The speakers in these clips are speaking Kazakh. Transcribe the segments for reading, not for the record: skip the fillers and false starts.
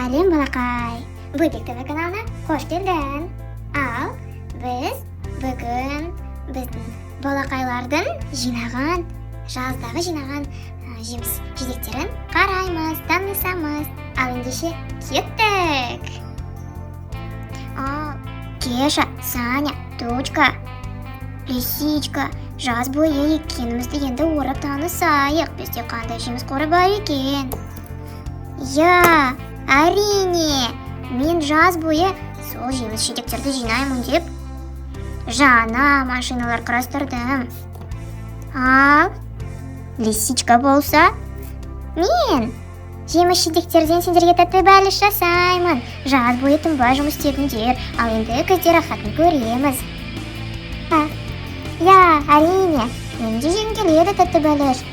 Сәлем, балақай! Бөбек ТВ каналына қош келдің! Ал біз бүгін біздің балақайлардың жинаған, жаздағы жинаған жеміс жидектерін қараймыз, танысамыз. Ал ендеше кеттік! Ал Кеша, Саня, Тучка, Лисичка, жаз бойы еккенімізді енді орып танысайық. Бізде қандай жеміс қоры бар екен? Иә, әрине, мен жаз бойы сол жеміс жидектерді жинаймын деп жаңа машиналар құрастырдым. Ал Лисичка болса, мен жеміс жидектерден сендерге тәтті бәліш жасаймын. Жаз бойы тынбай жұмыс істедіңдер, ал енді күзде рахатын көреміз. Иә, әрине, мен де жегім келеді тәтті бәліш.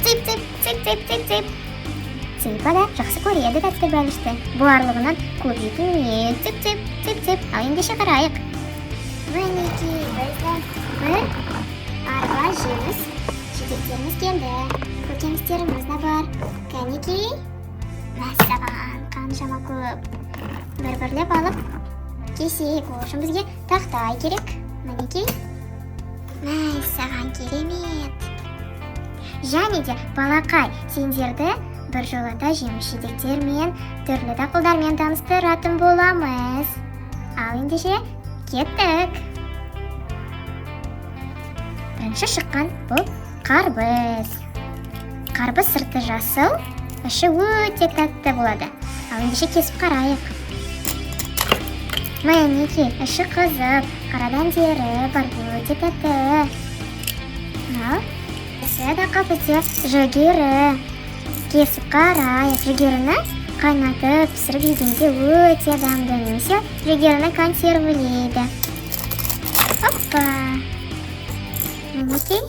Цып, цып, цып, цып, цып, цып. Цыпа да жақсы көреді тәтті бәлішті. Барлығынан көп жейтін мен. Цып, цып, цып, цып. Ал ендеше қарайық. Мінекей, біздің бір арба жеміс жидектеріміз келді. Көкөністеріміз де бар. Кәнекей, мәссаған, қаншама көп. Бір-бірлеп алып кесейік. Ол үшін бізге тақтай керек. Мінекей. Мәссаған, керемет. Және де, балақай, сендерді бір жолата жеміс жидектермен, түрлі дақылдармен таныстыратын боламыз. Ал ендеше кеттік. Бірінші шыққан бұл қарбыз. Қарбыз сырты жасыл, іші өте тәтті болады. Ал ендеше кесіп қарайық. Мінекей, іші қызыл, қара дәндері бар, өте тәтті. Ал келесі дақыл бізде жүгері. Кесіп қарайық. Жүгеріні қайнатып пісіріп жегенде өте дәмді, немесе жүгеріні консервілейді. Оппа! Мінекей,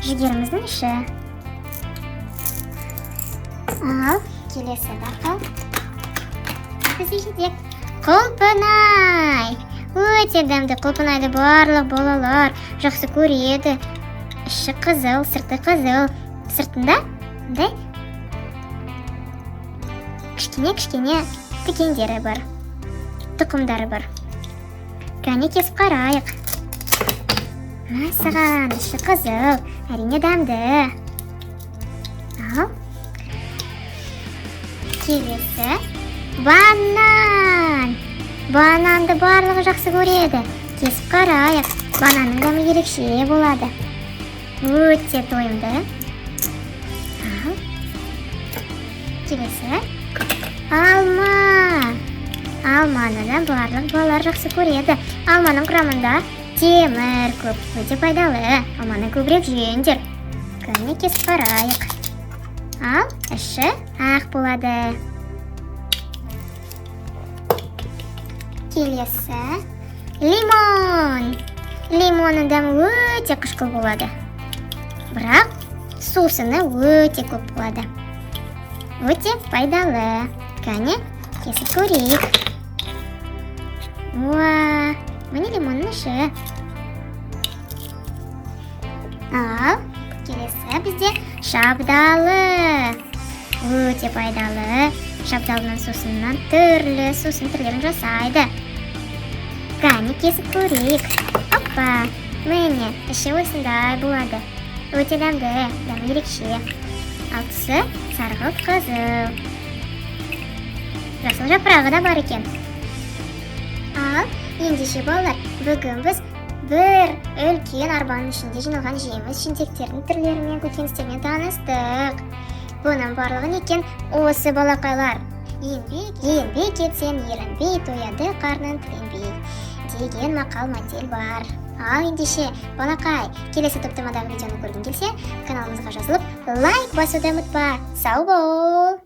жүгеріміздің іші. Ал келесі дақыл бізде жидек. Құлпынай. Өте дәмді құлпынайды барлық балалар жақсы көреді. Іші қызыл, сырты қызыл. Сыртында мындай кішкене-кішкене тікендері бар, тұқымдары бар. Кәне, кесіп қарайық. Мәссаған, іші қызыл, әрине дәмді. Ал келесі банан. Бананды барлығы жақсы көреді. Кесіп қарайық. Бананның дәмі ерекше болады. Өте тойымды. Ал келесі алма. Алманы да барлық балалар жақсы көреді. Алманың құрамында темір көп, өте пайдалы. Алманы көбірек жеңдер. Кәне, кесіп қарайық. Ал іші ақ болады. Келесі лимон. Лимонның дәмі өте қышқыл болады. Бірақ сусыны өте көп болады. Өте пайдалы. Кәне, кесіп көрейік. Уа, міне лимонның іші. Ал келесі бізде шабдалы. Өте пайдалы. Шабдалының сусынынан түрлі сусын түрлерін жасайды. Кәне, кесіп көрейік. Оппа, міне, іші осындай болады. Өте дәмді, дәмі ерекше. Ал түсі сарғылт қызыл. Жасыл жапырағы да бар екен. Ал ендеше, балалар, бүгін біз бір үлкен арбаның ішінде жиналған жеміс жидектердің түрлерімен, көкөністермен таныстық. Бұның барлығын екен осы балақайлар. Еңбек, еңбек етсең, ерінбей, тояды қарның тіленбей деген мақал мәтел бар. Ал ендеше, балақай, келесі топтамадағы видеоны көргің келсе, каналымызға жазылып, лайк басуды ұмытпа. Сау бол!